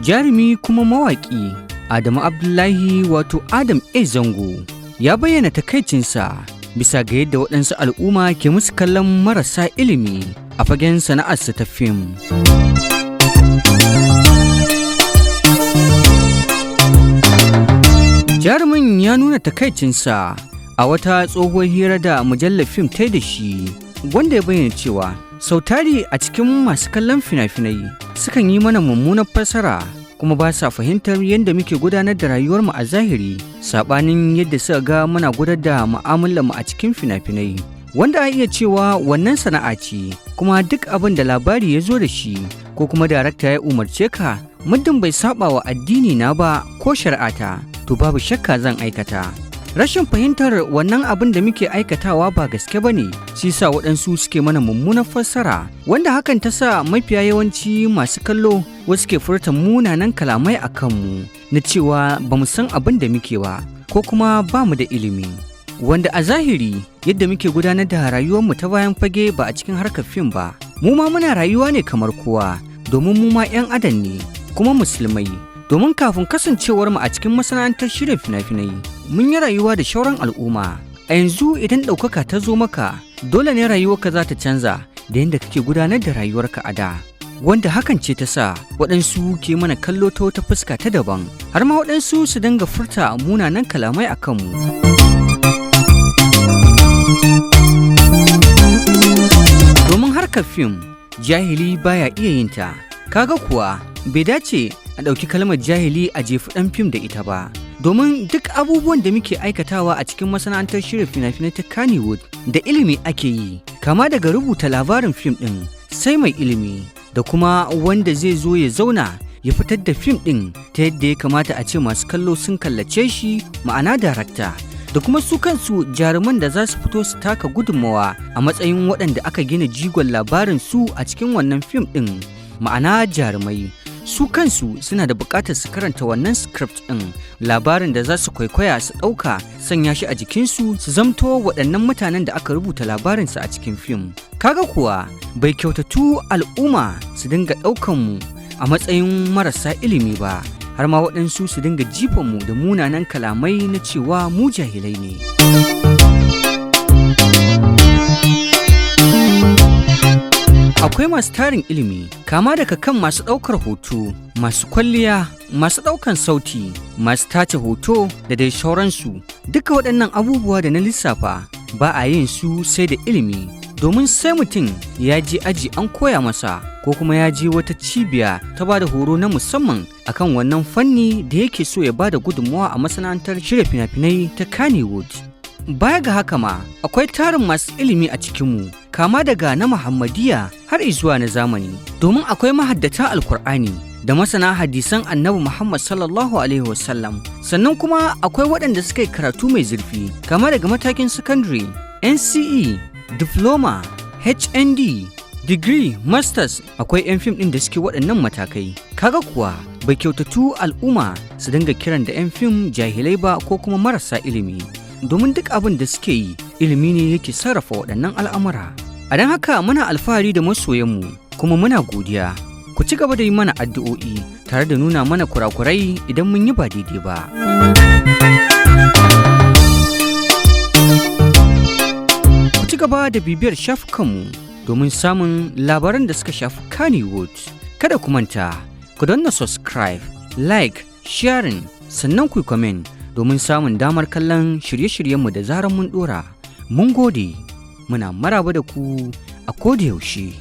Jarumi kuma mawaƙi Adamu Abdullahi, wato Adam A. Zango, ya bayyana takaicinsa bisa ga yadda waɗansu al'umma ke musu kallon marasa ilimi a fagen sana'arsa ta fim. Jarumin ya nuna takaicinsa a wata tsohuwar hira da mujallar fim ta da shi, wanda ya bayyana cewa sautari a cikin masu kallon fina-finai sukan yi mana mummunar fassara, kuma ba sa fahimtar yadda muke gudanar da rayuwarmu a zahiri, saɓanin yadda suka ga muna gudanar da mu'amalarmu a cikin fina-finai, wanda a iya cewa wannan sana'a ce, kuma duk abin da labari ya zo da shi ko kuma darakta ya umarce ka, muddin bai saba wa addini na ba ko shari'ata, to babu shakka zan aikata. Rashin fahimtar wannan abin da muke aikatawa ba gaske ba ne, shi sa waɗansu suke mana mummunar fassara, wanda hakan ta sa mafiya yawanci masu kallo wasu ke furta munanan kalamai a kanmu na cewa ba mu san abin da muke ba ko kuma ba mu da ilimi. Wanda a zahiri yadda muke gudanar da rayuwarmu ta bayan fage ba a cikin harkar fim ba. Mu ma muna rayuwa ne kamar kowa, domin mu ma 'yan adam ne, kuma musulmai. Domin kafin kasancewarmu a cikin masana'antar shirya fina-finai, mun yi rayuwa da shauran al'umma. A yanzu idan ɗaukaka ta zo maka, dole ne rayuwarka za ta canza da yadda kake gudanar da rayuwarka a da. Wanda hakan ce ta sa waɗansu ke mana kallo ta wata fuska ta daban, har ma waɗansu su dinga furta munanan kalamai a kanmu. Domin harkar fim, jahili baya iya yin ta. Kaga kuwa bai dace a ɗauki kalmar jahili a jefi ɗan fim da ita ba. Domin duk abubuwan da muke aikatawa a cikin masana'antar shirya fina-finai ta Kannywood da ilimi ake yi, kama daga rubuta labarin fim ɗin sai mai ilimi, da kuma wanda zai zo ya zauna ya fitar da fim ɗin ta yadda ya kamata a ce masu kallo sun kallace shi, ma'ana darakta, da kuma su kansu jaruman da za su fito su taka gudunmawa a matsayin waɗanda aka gina jigon labarin su a cikin wannan fim ɗin, ma'ana jarumai. Su kansu suna da buƙatar su karanta wannan script ɗin, labarin da za su kwaikwaya, su ɗauka sanya shi a jikinsu, su zamto waɗannan mutanen da aka rubuta labarinsu a cikin fim. Kaga kuwa bai kyautatu al'umma su dinga ɗaukan mu a matsayin marasa ilimi ba, har ma waɗansu su dinga jifanmu da munanan kalamai na cewa mu jahilai ne. Akwai masu tarin ilimi, kama daga kan masu ɗaukar hoto, masu kwalliya, masu ɗaukan sauti, masu tace hoto da dai sauransu. Duka waɗannan abubuwa da na lissafa ba a yin su sai da ilimi, domin sai mutum ya je aji an koya masa, ko kuma ya je wata cibiya ta ba da horo na musamman akan wannan fanni da yake so ya ba da gudunmawa a masana'antar shirya fina-finai ta Kannywood. Baya ga haka ma, akwai tarin masu ilimi a cikinmu, kama daga na Muhammadiyya har izuwa na zamani, domin akwai mahaddata Alkur'ani da masana hadisan Annabi Muhammad sallallahu Alaihi wasallam. Sannan kuma akwai waɗanda suka yi karatu mai zurfi, kama daga matakin secondary, NCE, diploma, HND, degree, masters, akwai 'yan fim ɗin da suke waɗannan matakai. Kaga kuwa bai kyautatu al'umma su dinga kiran da 'yan fim jahilai ba ko kuma marasa ilimi. Domin duk abin da suke yi, ilimi ne yake sarrafa waɗannan al'amura. A don haka muna alfahari da masoyanmu kuma muna godiya. Ku ci gaba da yi mana addu'o'i tare da nuna mana kurakurai idan mun yi ba daidai ba. Ku ci gaba da bibiyar shafukanmu domin samun labaran da suka shafi Kannywood. Kada ku manta, ku danna subscribe, like, sharing, sannan ku yi comment domin samun damar kallon shirye-shiryenmu da zarar mun dora. Mun gode, muna maraba da ku a koda yaushe.